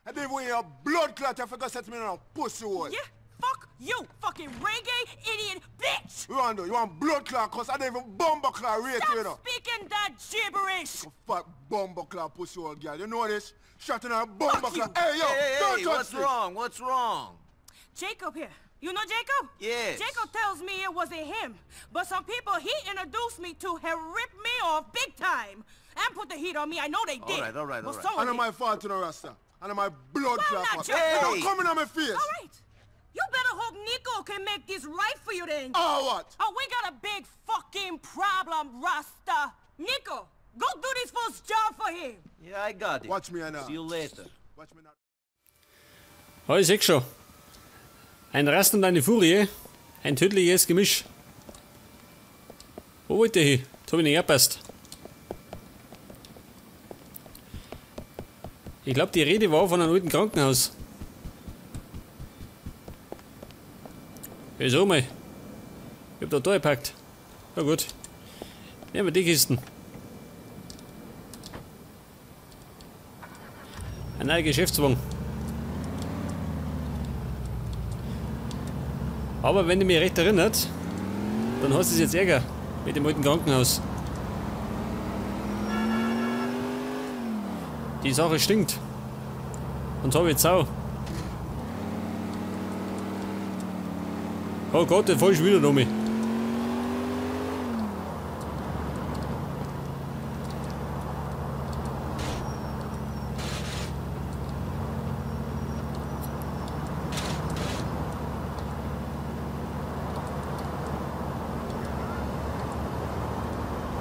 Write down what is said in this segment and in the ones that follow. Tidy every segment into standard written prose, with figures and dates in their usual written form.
I didn't want your blood clot if you go set me in a pussy hole. Yeah, fuck you, fucking reggae idiot bitch! You want do? You want blood clot cause I didn't even bumbo clot rate you, you know. Stop speaking that gibberish! You fat bumbo clot pussy hole girl, you know this? Shot in a bumbo clot. Hey yo, Hey, don't hey, touch what's this. wrong? What's wrong? Jacob here. You know Jacob? Yes. Jacob tells me it wasn't him, but some people he introduced me to have ripped me off big time and put the heat on me. I know they did. All right, all right, Well, all right. someone And did. my fault to the Rasta. And my blood Well, clot. not fuck. your Hey. Don't come in on my face. All right. You better hope Nico can make this right for you then. Oh, what? Oh, we got a big fucking problem, Rasta. Nico, go do this fool's job for him. Yeah, I got it. Watch me now. See you later. Watch me now. Oh, ich seh schon. Ein Rast und eine Furie. Ein tödliches Gemisch. Wo wollt ihr hin? Da hab ich nicht gepasst. Ich glaub, die Rede war von einem alten Krankenhaus. Wieso mal? Ich hab da da gepackt. Na gut. Nehmen wir die Kisten. Ein neuer Geschäftswagen. Aber wenn ich mich recht erinnert, dann hast du es jetzt Ärger mit dem alten Krankenhaus. Die Sache stinkt. Und so wie Sau. Oh Gott, den fahr ich wieder noch.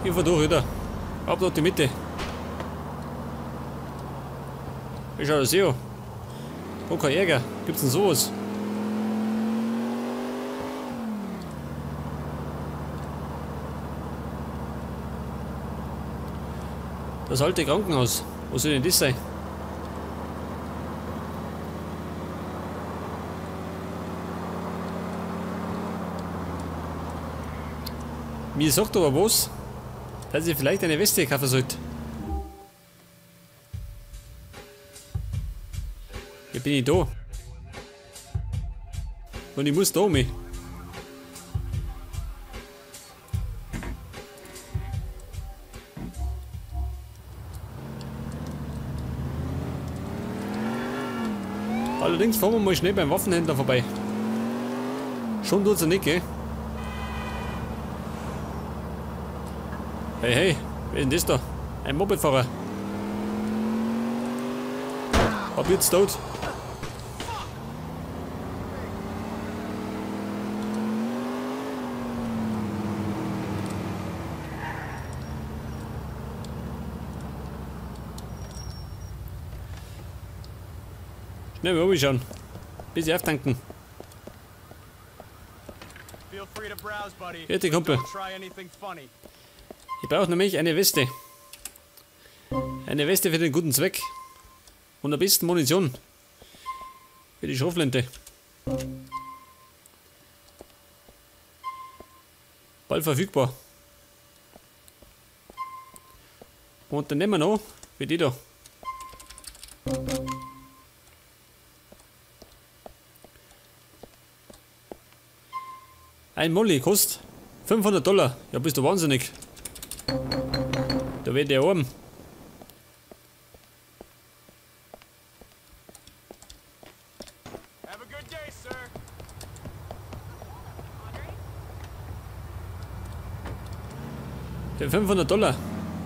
Ich fahr durch wieder. Ab dort die Mitte. Wie schaut das hier? Oh, kein Ärger. Gibt's denn sowas? Das alte Krankenhaus. Wo soll denn das sein? Mir sagt aber was, dass ich vielleicht eine Weste kaufen sollte. Hier bin ich da. Und ich muss da mit. Allerdings fahren wir mal schnell beim Waffenhändler vorbei. Schon tut's ja nicht, gell? Hey, hey, wer ist denn das da? Ein Mopedfahrer. Ab jetzt tot. Schnell mal rumschauen. Bisschen auftanken. Bitte, Kumpel. Ich brauche nämlich eine Weste. Eine Weste für den guten Zweck. Und am besten Munition. Für die Schrotflinte. Bald verfügbar. Und dann nehmen wir noch für die da. Ein Molly kostet $500. Ja, bist du wahnsinnig. Da wird der arm. Für $500.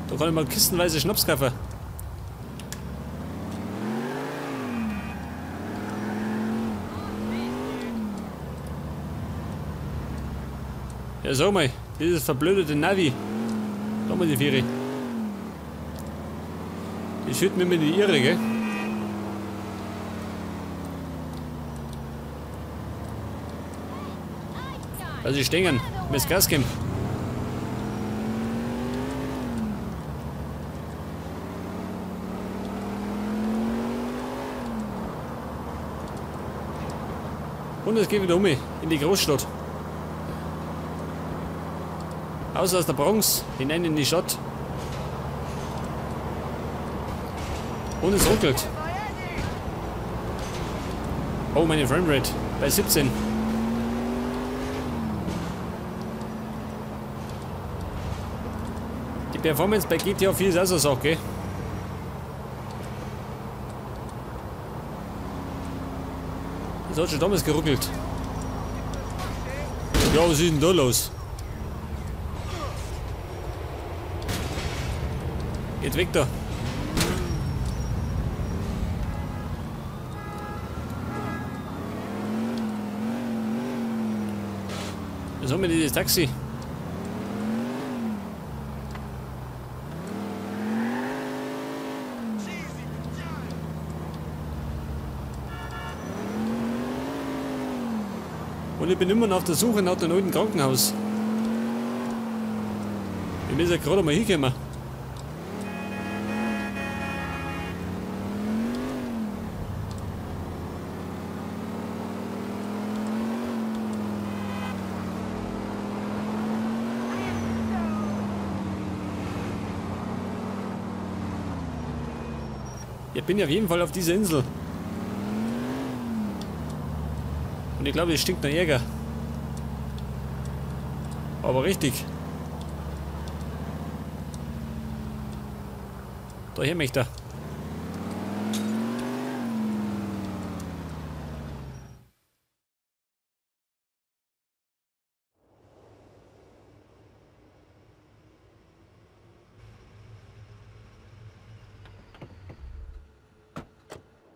Da kann ich mal kistenweise Schnaps kaufen. Ja, sag mal, dieses verblödete Navi. Da mal die Viere. Die schütten mir in die Irre, gell? Also ich stehen, muss Gas geben. Und es geht wieder um in die Großstadt. Aus der Bronx, hinein in die Stadt. Und es ruckelt. Oh, meine Framerate bei 17. Die Performance bei GTA 4 ist auch so eine Sache, gell? Das hat schon damals geruckelt. Ja, was ist denn da los? Geht weg da. Was haben wir denn, das Taxi? Und ich bin immer noch auf der Suche nach dem alten Krankenhaus. Wir müssen ja gerade mal hinkommen. Ich bin ja auf jeden Fall auf dieser Insel. Und ich glaube, es stinkt nach Ärger. Aber richtig. Da her möchte er.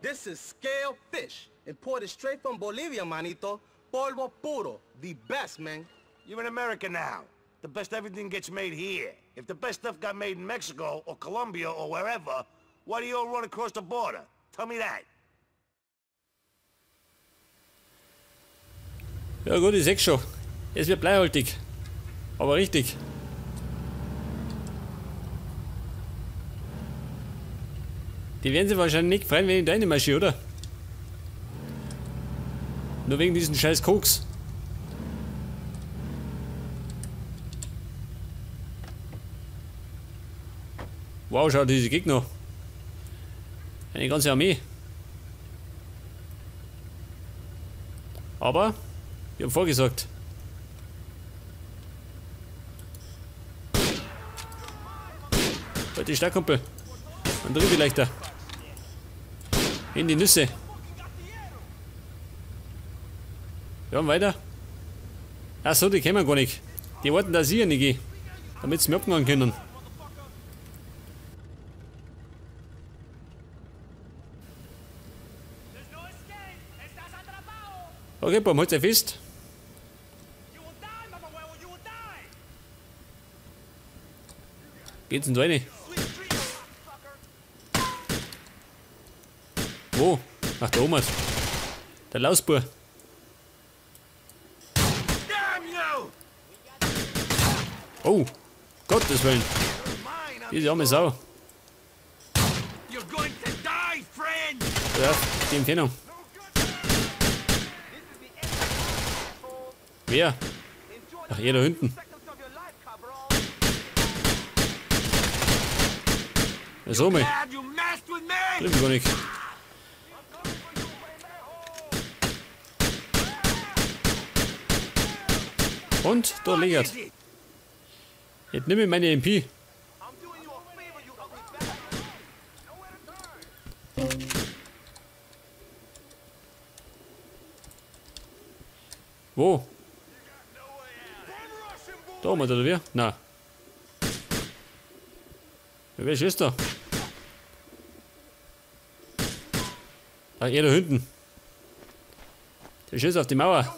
This is scale fish, imported straight from Bolivia, manito. Polvo puro, the best, man. You're in America now. The best everything gets made here. If the best stuff got made in Mexico or Colombia or wherever, why do you all run across the border? Tell me that. Ja gut, ich seh's schon. Es wird bleihaltig. Aber richtig. Die werden sich wahrscheinlich nicht freuen, wenn ich da reinmarschiere, oder? Nur wegen diesen scheiß Koks. Wow, schau diese Gegner. Eine ganze Armee. Aber, ich hab vorgesagt. Halt die stark, Kumpel. Dann drück ich leichter. In die Nüsse. Ja, und weiter. Achso, die kennen wir gar nicht. Die wollten, dass ich nicht gehe. Damit sie mir abhauen können. Okay, Baum, halt euch fest. Geht's denn da rein? Wo? Ach, da oben. Der Lausbur. Oh, Gottes Willen. Diese arme Sau. Ja, die Entfernung. Wer? Ach, er da hinten. Ja, so mal. Trifft gar nicht. Und da liegt. Jetzt nimm ich meine MP. Wo? Da oben, oder wie? Nein. Wer ist da? Ach, er da hinten. Der schießt auf die Mauer.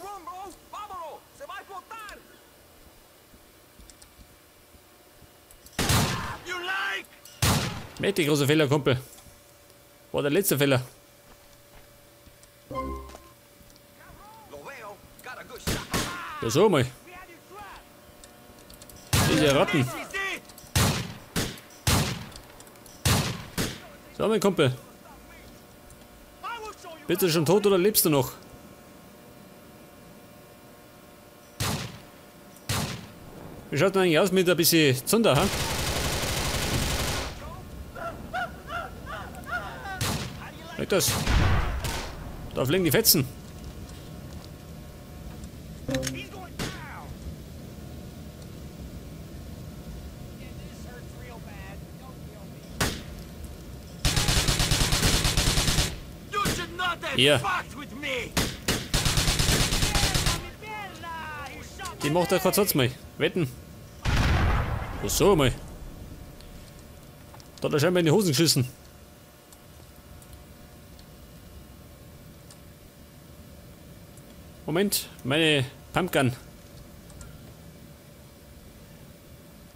Mächtig großer Fehler, Kumpel. War der letzte Fehler. Ja, so mal. Diese Ratten. So, mein Kumpel. Bist du schon tot oder lebst du noch? Wie schaut denn eigentlich aus mit ein bisschen Zunder, ha? Weg das. Da fliegen die Fetzen. Hier. Die macht ja keinen Satz mehr. Wetten. Was so mal? Da hat er scheinbar in die Hosen geschissen. Moment, meine Pumpgun.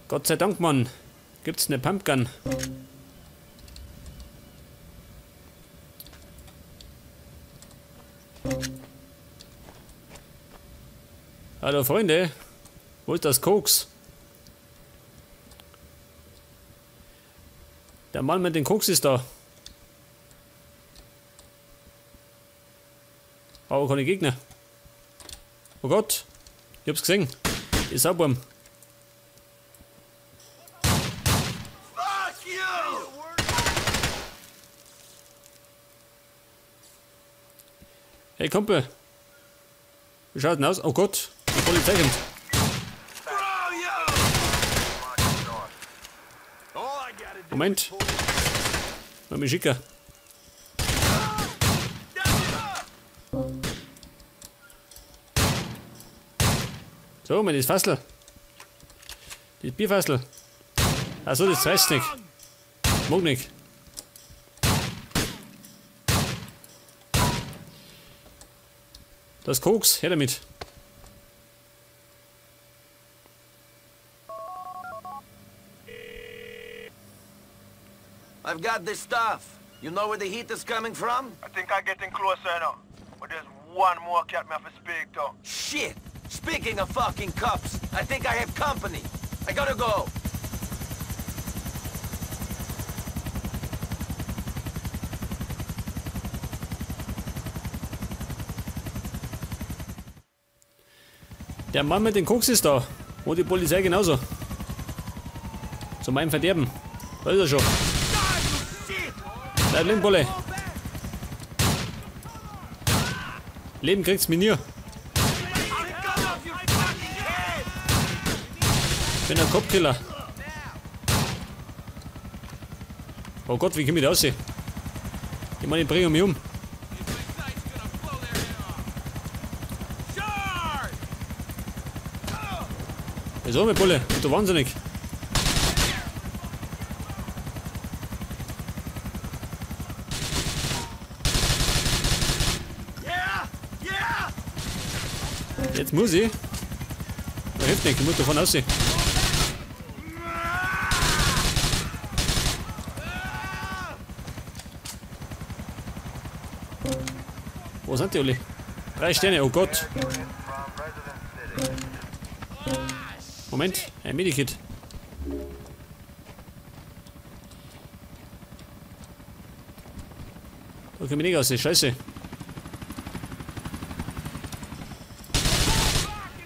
Gott sei Dank, Mann. Gibt's eine Pumpgun? Hallo Freunde, wo ist das Koks? Der Mann mit dem Koks ist da. Aber keine Gegner. Oh Gott, ich hab's gesehen. Die Sauburm. Hey Kumpel. Wie schaut denn aus? Oh Gott, die Polizei kommt. Moment. Mal mich schicker. So, mein das Fassel. Das Bierfassel. Achso, das reißt nicht. Mag nicht. Das Koks, her damit. I've got this stuff. You know where the heat is coming from? I think I'm getting closer now. But there's one more cat me have to speak to. Shit! Speaking of fucking cops, I think I have company. I gotta go. Der Mann mit den Koks ist da. Und die Polizei genauso. Zu meinem Verderben. Da ist er schon. Bleib leben, Bulle. Leben kriegt's mir nie. Ich bin ein Kopfkiller. Oh Gott, wie komme ich da raus? Ich meine, ich bringe mich um. Wieso, mein Bulle? Bist du wahnsinnig? Jetzt muss ich. Da hilft nicht, ich muss davon aussehen. Wo sind die alle? 3 Sterne, oh Gott. Moment, ein Medikit. Da komme ich nicht raus, scheiße.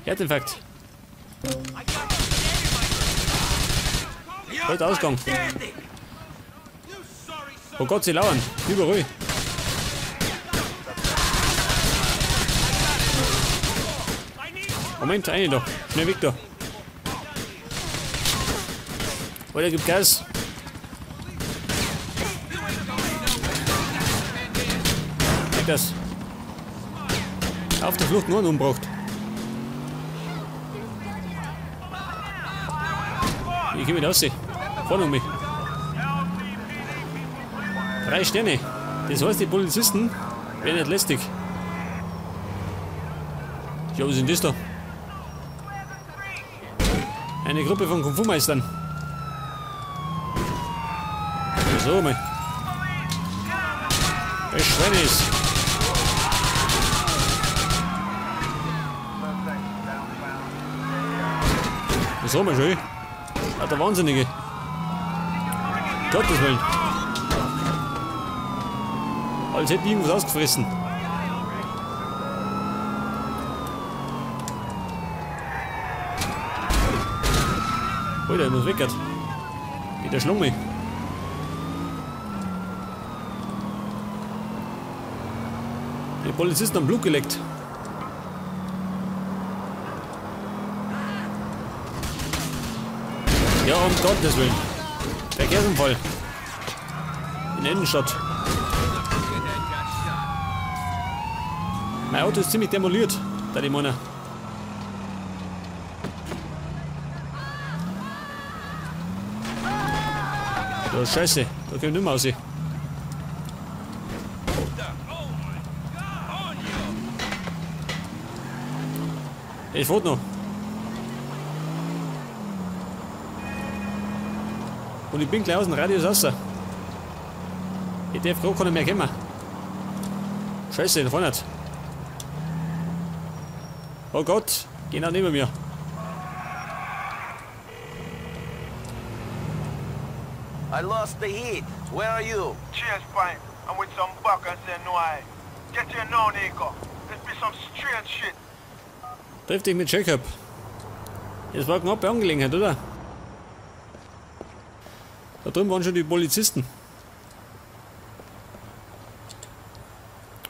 Herzinfarkt. Heute Ausgang. Oh Gott, sie lauern. Überall. Moment, eine da. Schnell weg da. Alter, gib Gas. Weg das. Auf der Flucht nur einen umgebracht. Ich geh mit raus. Vorne um mich. 3 Sterne. Das heißt, die Polizisten werden nicht lästig. Ja, was ist denn das da? Eine Gruppe von Kung-Fu-Meistern. So, mal. Das Schwein ist. So, mal schön. Ah, der Wahnsinnige. Gottes Willen. Als hätte ich irgendwas ausgefressen. Alter, ich muss weg grad. Wieder schlug mich. Die Polizisten haben Blut geleckt. Ja, um Gottes Willen. Verkehrsunfall. In der Innenstadt. Mein Auto ist ziemlich demoliert, da die Männer. Ja, scheiße, da komm ich nicht mehr raus. Ich wollte noch. Und ich bin gleich aus dem Radius raus. Ich darf gerade keiner mehr kommen. Scheiße, da vorne. Oh Gott, genau neben mir. I lost the heat. Where are you? Cheers, Pine. I'm with some buckers and no I. Get here now, Nico. This be some strange shit. Triff dich mit Jacob. Das war knapp bei Angelegenheit, oder? Da drüben waren schon die Polizisten.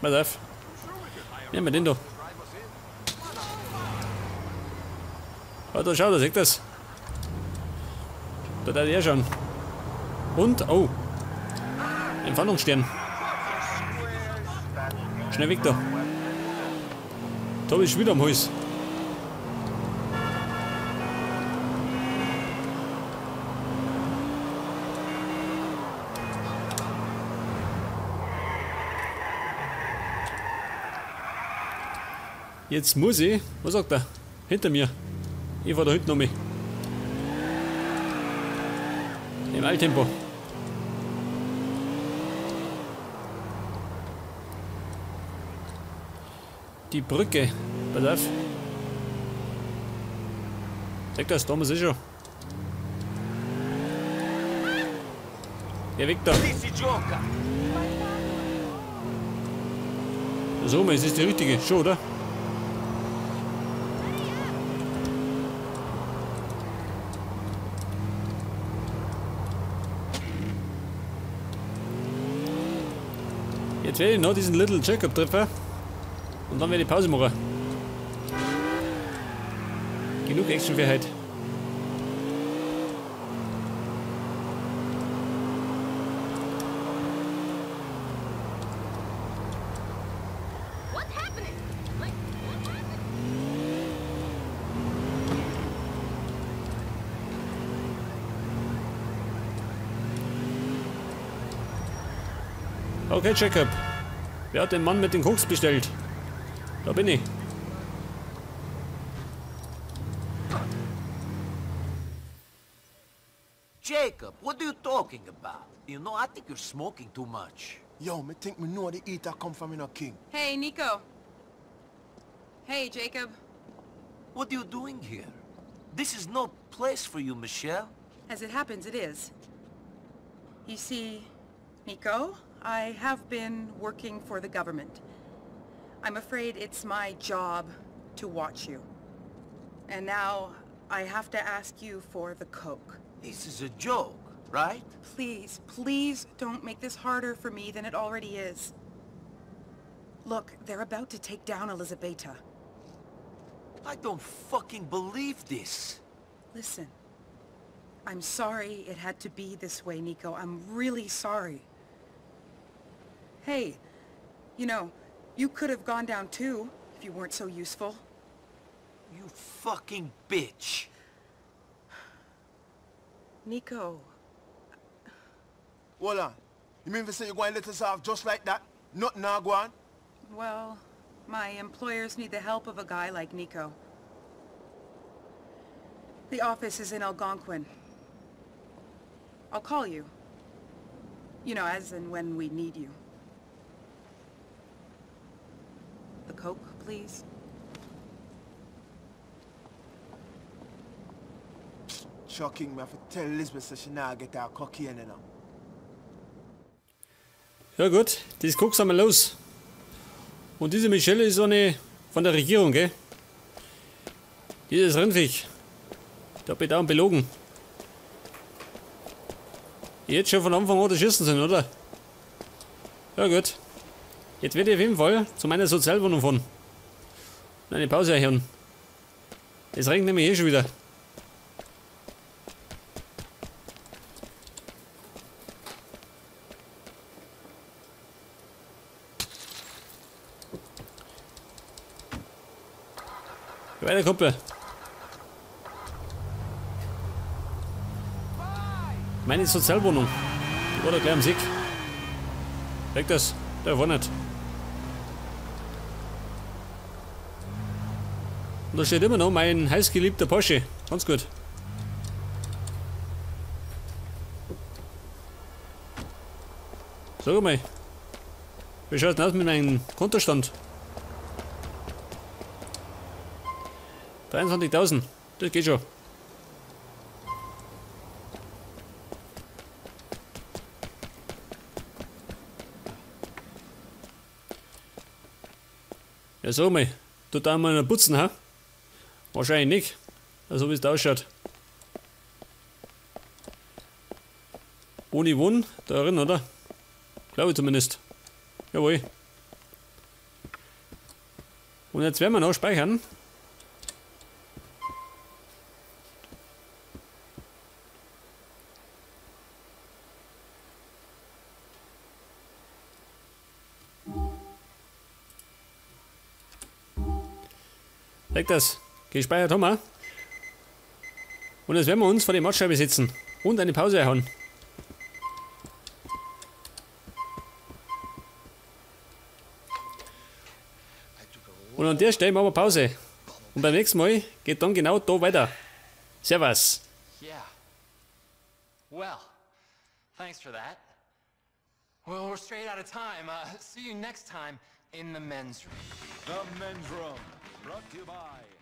Pass auf. Nehmen wir den da. Oh, da schau, da seht das. Da darf ich schon. Und, oh. Ein Fahndungsstern. Schnell weg da. Da ist wieder am Hals. Jetzt muss ich, was sagt er? Hinter mir. Ich fahr da hinten um mich. Im Eiltempo. Die Brücke. Pass auf. Zeig das, da haben wir sie schon. Geh weg da. So, es ist die richtige. Schon, oder? Jetzt werde ich noch diesen Little Jacob treffen und dann werde ich Pause machen. Genug Action für heute. Okay, Jacob. Wer hat den Mann mit den Koks bestellt? Da bin ich. Jacob, what are you talking about? You know, I think you're smoking too much. Yo, me think me know the eater come from in a king. Hey, Nico. Hey, Jacob. What are you doing here? This is no place for you, Michelle. As it happens, it is. You see, Nico, I have been working for the government. I'm afraid it's my job to watch you. And now I have to ask you for the coke. This is a joke, right? Please, please don't make this harder for me than it already is. Look, they're about to take down Elizabeta. I don't fucking believe this. Listen, I'm sorry it had to be this way, Nico. I'm really sorry. Hey, you know, you could have gone down too, if you weren't so useful. You fucking bitch. Nico. Hold on. You mean to say you're going to let us off just like that? Nothing now go on? Well, my employers need the help of a guy like Nico. The office is in Algonquin. I'll call you. You know, as and when we need you. The coke, please. Shocking, me have to tell Elizabeth so she now get her cocaine, you know. Ja gut, das Koks haben wir los. Und diese Michelle ist so eine von der Regierung, gell? Dieses Rindviech. Da hab ich dauernd belogen. Ich hätte schon von Anfang an schießen sollen, oder? Ja gut. Jetzt werde ich auf jeden Fall zu meiner Sozialwohnung fahren. Und eine Pause einhören. Es regnet nämlich eh schon wieder. Weiter, Kumpel. Meine Sozialwohnung. Die war da gleich am Sieg. Weg das. Da war nicht. Und da steht immer noch mein heißgeliebter Porsche. Ganz gut. Sag mal. Wie schaut's denn aus mit meinem Kontostand? 23.000. Das geht schon. Ja, sag mal, tut da mal noch putzen, ha? Wahrscheinlich nicht. So wie es da ausschaut. Ohne Wohn da drin, oder? Glaube ich zumindest. Jawohl. Und jetzt werden wir noch speichern. Weg das. Gespeichert haben wir. Und jetzt werden wir uns vor die Mattscheibe setzen und eine Pause erhauen. Und an der Stelle machen wir Pause. Und beim nächsten Mal geht dann genau da weiter. Servus. Yeah. Well, thanks for that. Well, we're straight out of time. See you next time in the men's room. The men's room. Brought to you by